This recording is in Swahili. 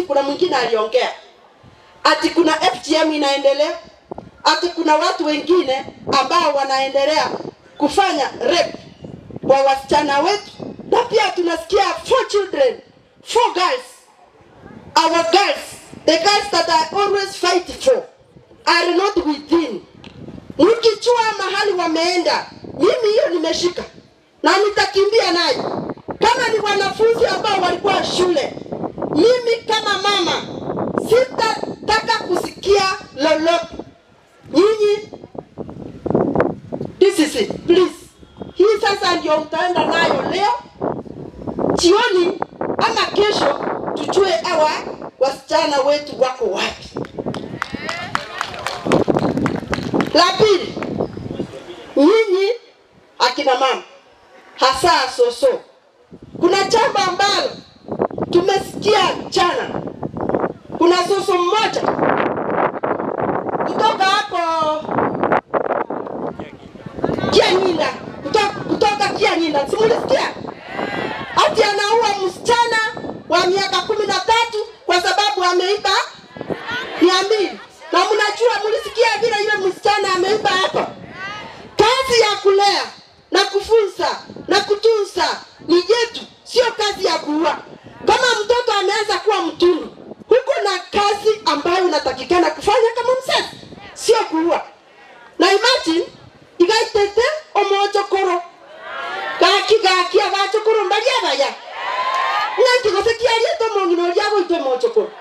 kuna mwingine aliongea ati kuna FGM inaendelea, ati kuna watu wengine ambao wanaendelea kufanya rape kwa wasichana wetu, na pia tunasikia 4 children, 4 girls, our girls, the girls that I always fight for are not within. Mkichua mahali wameenda, mimi hiyo nimeshika na nitakimbia nayo. Kama ni wanafunzi ambao walikuwa shule, mimi kama mama sitataka kusikia lolote. Nyinyi, this is it, please. Hii sasa ndio utaenda nayo leo jioni ama kesho, tujue hawa wasichana wetu wako wapi. La pili, nyinyi akina mama, hasa soso, kuna jambo ambalo tumesikia jana. Kuna soso mmoja kutoka hapo Kianyinda, kutoka Kianyinda, si mlisikia? Ati anaua msichana wa miaka 13 kwa sababu ameiba 200. Na mnajua, mlisikia vile yule msichana ameiba hapa. Kazi ya kulea na kufunza na kutunza ni yetu, sio kazi ya kuua. Kama mtoto ameanza kuwa mtundu, huko na kazi ambayo unatakikana kufanya kama mzazi, sio kuua. Na imagine igaitete omochokoro gaki gaki abachokoro mbali abaya nanki gose kiarie to mongino ria goitwe mochokoro.